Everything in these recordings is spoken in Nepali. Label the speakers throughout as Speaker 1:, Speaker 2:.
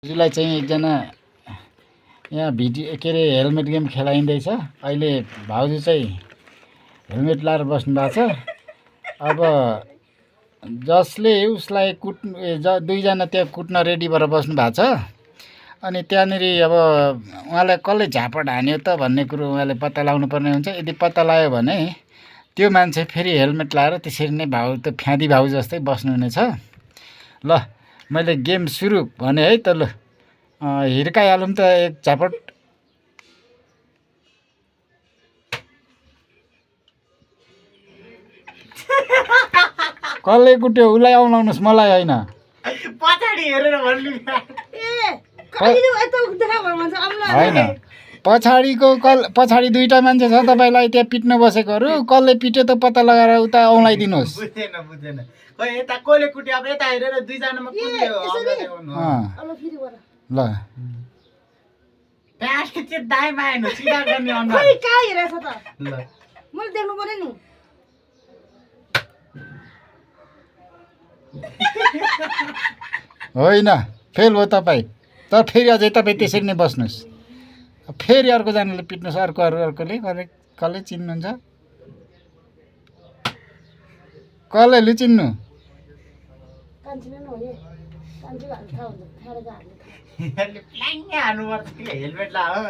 Speaker 1: दाजुलाई चाहिँ एकजना यहाँ भिडियो के अरे हेलमेट गेम खेलाइँदैछ। अहिले भाउजू चाहिँ हेलमेट लाएर बस्नु भएको छ। अब जसले उसलाई दुईजना त्यहाँ कुट्न रेडी भएर बस्नु भएको छ। अनि त्यहाँनिर अब उहाँलाई कसले झापड हान्यो त भन्ने कुरो उहाँले पत्ता लगाउनु पर्ने हुन्छ। यदि पत्ता लगायो भने त्यो मान्छे फेरि हेलमेट लाएर त्यसरी नै त फ्याँदी भाउ जस्तै बस्नुहुनेछ। ल मैले गेम सुरु भने है त। ल हिर्काइहालौँ त एक झापड। कसले कुट्यो उसलाई आउलाउनुहोस्, मलाई होइन।
Speaker 2: पछाडि हेरेर भन्नु
Speaker 1: होइन, पछाडि दुईटा मान्छे छ तपाईँलाई त्यहाँ पिट्न बसेकोहरू। कसले पिट्यो त पत्ता लगाएर उता आउलाइदिनुहोस्।
Speaker 2: बुझेन खै यता कसले कुट्यो अब यता हेरेर दुईजनामा कुट्यो।
Speaker 1: ल
Speaker 2: प्यास चाहिँ दाइमा आएन सिधा गर्ने अनुहार।
Speaker 3: खै कहाँ हेरेछ त?
Speaker 2: ल
Speaker 3: मैले देख्नु पर्यो नि।
Speaker 1: होइन, फेल हो तपाईँ। तर फेरि अझै तपाईँ त्यसरी नै बस्नुहोस्। फेरि अर्कोजनाले पिट्नुहोस्। अर्कोले कसले चिन्नुहुन्छ? कसले लुचिन्नु?
Speaker 3: कान्छीले न हो नि। कान्छीको हाल थाहा हुन्छ। खाडा हाल्नु।
Speaker 2: यसले प्लाङ्गे हान्नुपर्छ कि हेलमेट ला हो।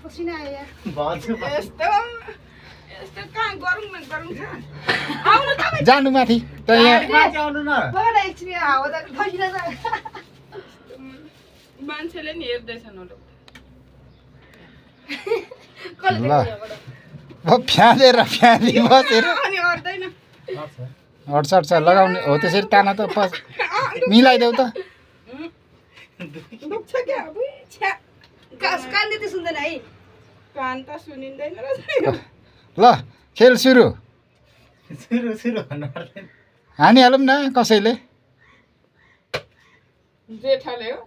Speaker 3: पसिना आयो यार।
Speaker 2: भजु
Speaker 3: यस्तो कहाँ गरौँ न गरौँ छ। आउनु तपाईँ।
Speaker 1: जानु माथि त यहाँ।
Speaker 2: माथि आउनु न।
Speaker 3: बडा एकछिन हावा त खसिरा छ।
Speaker 4: मान्छेले नि हेर्दैछन् होला।
Speaker 3: कसले
Speaker 1: ल फ्याँदेर फ्याँदी बसेर
Speaker 3: अनि अड्दैन।
Speaker 1: हट्छ लगाउने हो। त्यसरी ताना त मिलाइदेऊ त।
Speaker 4: दुख्छ क्या अब छ्या
Speaker 3: कान दे सुन्दैन है।
Speaker 4: कान त सुनिँदैन र।
Speaker 1: ल खेल सुरु।
Speaker 2: सुरु भन्नु पर्दैन।
Speaker 1: हानिहालौँ न कसैले।
Speaker 4: जेठाले हो।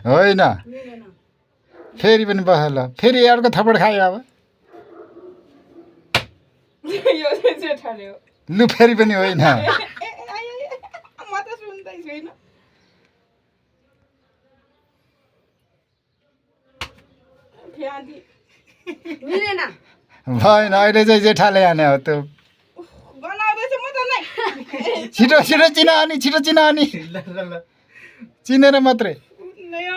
Speaker 1: होइन, फेरि पनि बस। ल फेरि अर्को थप्पड खायो अब।
Speaker 4: यो चाहिँ जेठाले हो।
Speaker 1: लु फेरि पनि होइन।
Speaker 4: म त सुन्दै छुइनँ। फ्याँदी
Speaker 3: मिलेन।
Speaker 1: भएन, अहिले चाहिँ जेठाले हाने हो। त्यो
Speaker 4: गनाउँदैछ म त नै।
Speaker 1: छिटो चिनानी, छिटो चिनानी।
Speaker 2: ल ल ल
Speaker 1: चिनेर मात्रै।
Speaker 4: नै हो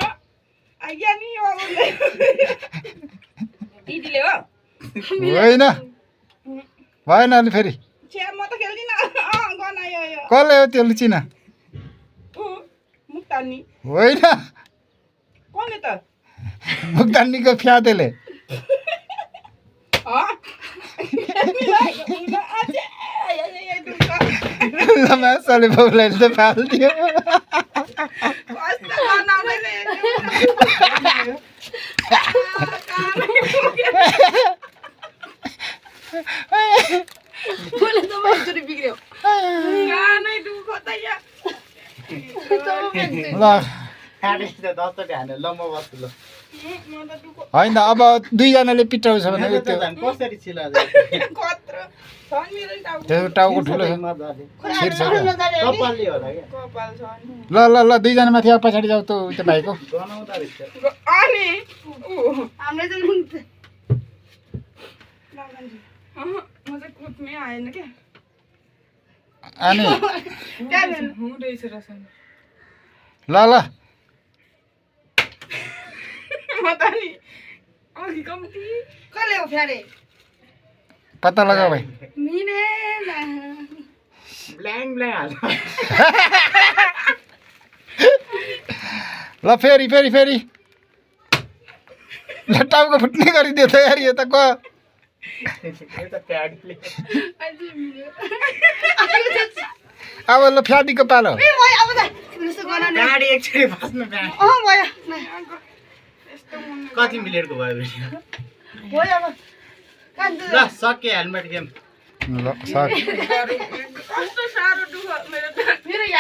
Speaker 4: आज्ञा नि हो। दिदीले हो।
Speaker 1: होइन, भएन। अलि फेरि
Speaker 4: छ्या म त खेल्दिनँ। गनायो यो।
Speaker 1: कसले हो त्यो लुचिना?
Speaker 4: मुक्तानी
Speaker 1: होइन,
Speaker 4: कसले त?
Speaker 1: मुक्तानीको फ्याँदेले। मासुले बाउलाई त फालिदियो।
Speaker 3: बोले त म एकचोटि बिग्रियो।
Speaker 1: ल
Speaker 2: दसचोटि हाने। ल म बस्छु ल।
Speaker 1: होइन, अब दुईजनाले पिटाउँछ भने
Speaker 2: मेरो त
Speaker 1: त्यो
Speaker 2: झन् कसरी छिला
Speaker 1: त्यो टाउको ठुलो छ।
Speaker 2: मजाले
Speaker 1: छिर्छ क्या।
Speaker 2: कपालले होला क्या।
Speaker 4: कपाल छ नि।
Speaker 1: ल दुईजना माथि अब पछाडि जाऊ त उता भाइको।
Speaker 2: गनाउँदा रहेछ।
Speaker 4: अनि
Speaker 3: हाम्रो चाहिँ
Speaker 4: म चाहिँ कुद्नै आएन क्या।
Speaker 1: अनि
Speaker 4: हुँदैछ रहेछ।
Speaker 1: ल
Speaker 4: म त नि अघि कम्ती
Speaker 3: कसले हो फ्यारे?
Speaker 1: पत्ता लगाऊ भाइ।
Speaker 3: मिलेन।
Speaker 2: ब्ल्याङ हाल्छ।
Speaker 1: ल फेरि ल टाउको फुट्ने गरिदियो त यार। यो त
Speaker 2: यो त प्याडले।
Speaker 1: अब ल फ्याँदीको पालो।
Speaker 3: ए भयो अब त यस्तो गर्न नि।
Speaker 2: प्याड एकचोटि बस्नु प्याड।
Speaker 3: भयो।
Speaker 2: कति मिनटको भयो भिडियो?
Speaker 3: भयो अब। कान्छ
Speaker 2: ल सक्यो हेलमेट गेम।
Speaker 1: ल सक।
Speaker 4: कस्तो साह्रो दुःख मेरो त।
Speaker 3: मेरो